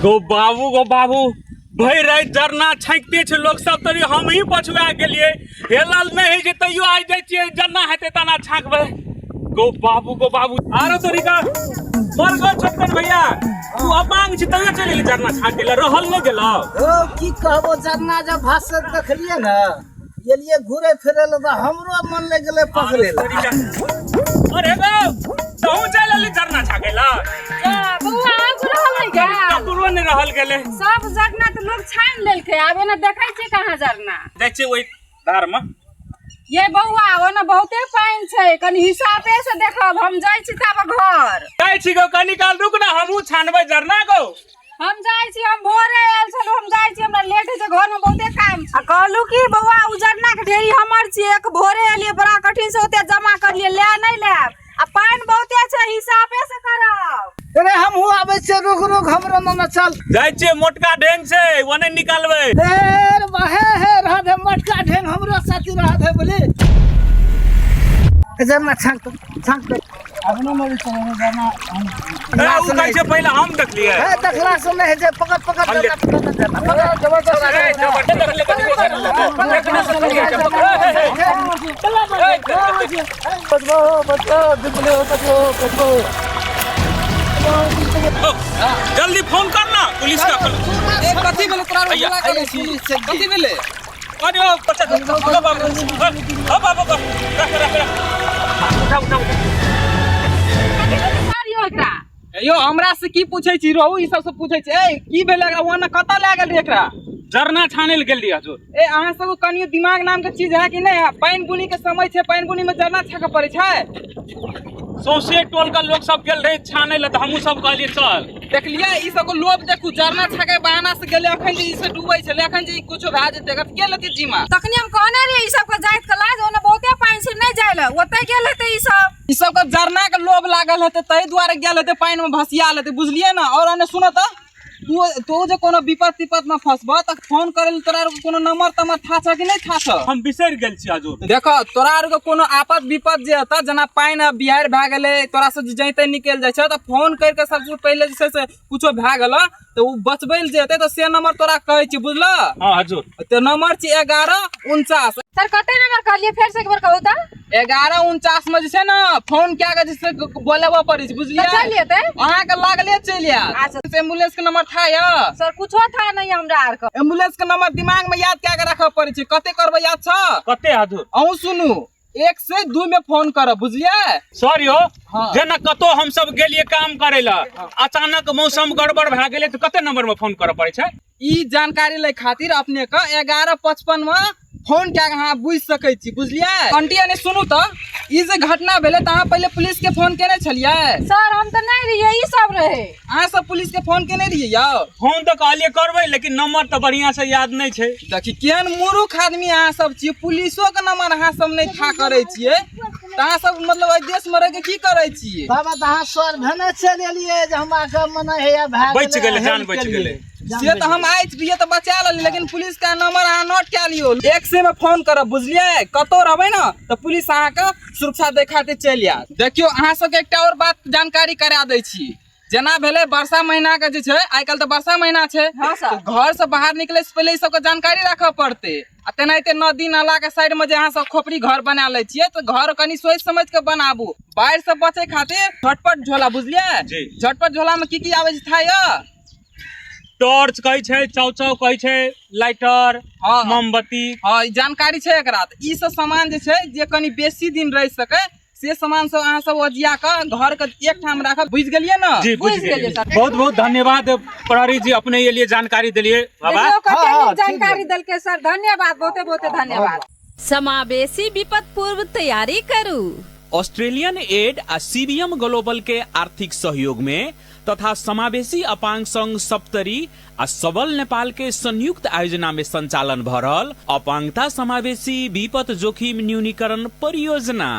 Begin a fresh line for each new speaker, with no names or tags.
गो बाबू, गो बाबू, भरि राति जरना छाँकिते छै लोक सब, तरी हम ही पछुआ गेलियै। हेलल नहि होइ छै, तैयो आइ जाइ छियै, जरना हेतै तना छाँकबै। गो बाबू, गो बाबू, आरो तरीका मर गो। छोटकन भैया, तू अपांग छी तैयो चलि गेली जरना छाँकै लए, रहल नहि गेलौ?
ओ की कहबो, जरना जब भाषण देखलियै ने, गेलियै घुरे फिरे लए, तऽ हमरो मन लागि गेलै पकड़े लए।
अरे गो, तहूँ चलि एली जरना छाँकै लए?
बौआ, आब रहल नहि गेल।
ककरो नहि रहल गेलै।
सब जरना तऽ लोग छानि लेलकै, आब एना देखै छियै कहाँ जरना।
जाइ छियै ओहि धार मे।
ये बौआ, ओना बहुते पानि छै, कनि हिसाबे से देखब। हम जाइ छी तब घर।
जाइ छी गो, कनी काल रुक ना, हमहूँ छानबै जरना गो।
हम जाइ छी, हम भोरे आयल छलहुँ, हम जाइ छी, हमरा लेट होइ छै, घरमे बहुते काम छै। आ कहलहुँ कि बौआ, उ जरना के ढेरी हमर छियै। एक भोरे एलियै बड़ा कठिन से, ओते जमा करलियै, ले नहि लेब। आ पानि बहुते छै, हिसाबे से करब।
अरे, हमहूँ आबै छियै, रुक रुक, हमरो नाना चल।
जाइ छियै, मोटका ढेंग छै, ओने निकालबै।
हे रे बा, हे हे, रह दे मोटका ढेंग, हमरो साथी रह दे। बोली जरना छाँक दे, छाँक दे। अपनो मरी चले जरना हम।
ए, उ कहै छै पहिले हम देखलियै।
हे, देखला से नहि होइ छै, पकड़ पकड़ जरना, पकड़ जरना, पकड़।
ए, जबरदस्त देखलियै, कथी देखलियै? देखने से थोड़ी होइ छै, पकड़। ए, ए, ए, ए,
बचबो बचबो, डुबलो, बचबो बचबो।
जल्दी फोन कर ना पुलिस का।
ए, कथी भेलै तोरा?
भैया,
बुला करै छी, कथी भेलै?
अरे ओ बच्चा, ओ बाबू, ओ बाबू को रख रख रख, उठा उठा उठा।
मारियो एकरा।
यो, हमरा से की पूछै छी? रहू, ई सब से पूछै छी। ए, की भेलै एकरा? ओना कतऽ लए गेल रे एकरा?
जरना छानै लए गेल रहियै हजूर।
ए, अहाँ सब कनियो दिमाग नाम के चीज है कि नहि है? पानि बुनी के समय छै, पानि बुनी में जरना छाके पड़ै छै?
सौंसे टोल के लोग सब गेल रहे छानै लए, तऽ हमहूँ सब कहलियै चल।
देखलियै, ई सब लोभ देखू, जरना छाके बहाना से गेलै। अखन जे ई से डूबै छलै, अखन जे ई कुछो भए जेतै, एकर के लेतै जिम्मा?
तखनी हम कहने रहियै ई सबके जाइत के लाज, ओने बहुते पानि छै, नहि जाय लए, ओतै गेल हेतै ई सब।
ई सबके जरना के लोभ लागल हेतै, ताहि दुआरे गेल हेतै, पानि में भसिया लेतै, बुझलियै ने? और एने सुनो तऽ, तू तू जे कोनो विपत तिपत में फंसबह तऽ फोन करे लए तोरा आरके कोनो नंबर तम्बर था छ कि नहि था छ?
हम बिसरि गेल छी हजूर।
देखो, तोरा आरके कोनो आपत विपत जे हेतऽ, जेना पानि आ बिहाड़ि भए गेलै, तोरा से जे जैते निकलि जाइ छै, तऽ फोन करि कऽ सबसँ पहिले जे छै से कुछो भए गेल तऽ ओ बचबै लए जे हेतै, तऽ से नंबर तोरा कहै छी, बुझलह?
हँ हजूर।
तऽ नंबर छी 1149।
सर, कते नंबर कहलियै? फेर से एक बार कहू तऽ।
1149 में जे छै ने, फोन कए के जे छै बोलेबऽ पड़ै छै, बुझलियै?
तऽ चलि एतै?
अहाँके लागले चलि आयत।
अच्छा।
एम्बुलेंस के नंबर था यऽ?
सर, कुछो था नहीं हमरा आर के।
एम्बुलेंस के नंबर दिमाग में याद कए के राखऽ पड़ै छै। कते करबै, याद छ?
कते हजूर?
अहूँ सुनू, 102 में फोन करब, बुझलियै?
सर यौ।
हाँ।
जेना कतौ हम सब गेलियै काम करै लए, अचानक मौसम गड़बड़ भए गेलै, तऽ कते नंबर में फोन करऽ पड़ै छै?
ई जानकारी लै खातिर अपने के 1155 में फोन कए के अहाँ बुझि सकै छी, बुझलियै? आंटी, एने सुनू तऽ, ई जे घटना भेलै तऽ अहाँ पहिले पुलिस के फोन केने छलियै?
सर, हम तऽ नहि रहियै, ई सब रहे।
अहाँ सब पुलिस के फोन केने रहियै यौ?
फोन तऽ कहलियै करबै, लेकिन नंबर तऽ बढ़िया से याद नहि छै।
देखी, केहन मूर्ख आदमी अहाँ सब छियै। पुलिसो के नंबर अहाँ सब नहि था करै छियै, तऽ अहाँ सब मतलब एहि देश में रहि के की करै छियै?
बाबा, तऽ अहाँ सर भेने चलि एलियै जे हमरा के मने हैया भए
बचि गेलै, जान बचि गेलै।
से तऽ हम आइ रहियै तऽ बचा लेलियै, लेकिन पुलिस के नंबर अहाँ नोट कए लियौ। 100 में फोन करब, बुझलियै? कतौ रहबै ने तऽ पुलिस अहाँके सुरक्षा दै खातिर चलि आयत। देखियौ, अहाँ सबके एकटा आओर बात जानकारी करा दै छी। जेना भेलै वर्षा महीना के जे छै, आइ काल्हि तऽ वर्षा महीना छै।
हाँ सर।
तऽ घर से बाहर निकलै से पहिले ई सबके जानकारी राखऽ पड़तै। आ तेनाहिते नदी नाला के साइड में जे अहाँ सब खोपड़ी घर बना लै छियै, तऽ घर कनि सोचि समझि के बनाबू। बाढ़ि से बचै खातिर झटपट झोला, बुझलियै?
जी।
झटपट झोला में की की आबै छै था यऽ?
टॉर्च कहै छै, चाउ चाउ कहै छै, लाइटर।
हाँ।
मोमबत्ती।
हाँ, ई जानकारी छै एकरा। तऽ ई सब सामान जे छै, जे कनि बेसी दिन रहि सकै, से सामान सब अहाँ सब ओजिया कऽ घर के एक ठाम राखब, बुझि गेलियै ने?
जी, बुझि
बुझि गेलियै
गेलियै।
सर।
बहुत बहुत धन्यवाद प्रहरी जी, अपने ये लिए जानकारी देलियै बाबा।
देखियौ, कते
हाँ,
नीक
ठीक
जानकारी देलकै सर, धन्यवाद, बहुते बहुते धन्यवाद।
समावेशी विपद पूर्व तैयारी करू।
Australian add a CBM global के आर्थिक सहयोग में तथा समावेशी अपांग संघ सप्तरी आ सबल नेपाल के संयुक्त आयोजना में संचालन भ रहल अपांगता समावेशी विपद जोखिम न्यूनीकरण परियोजना।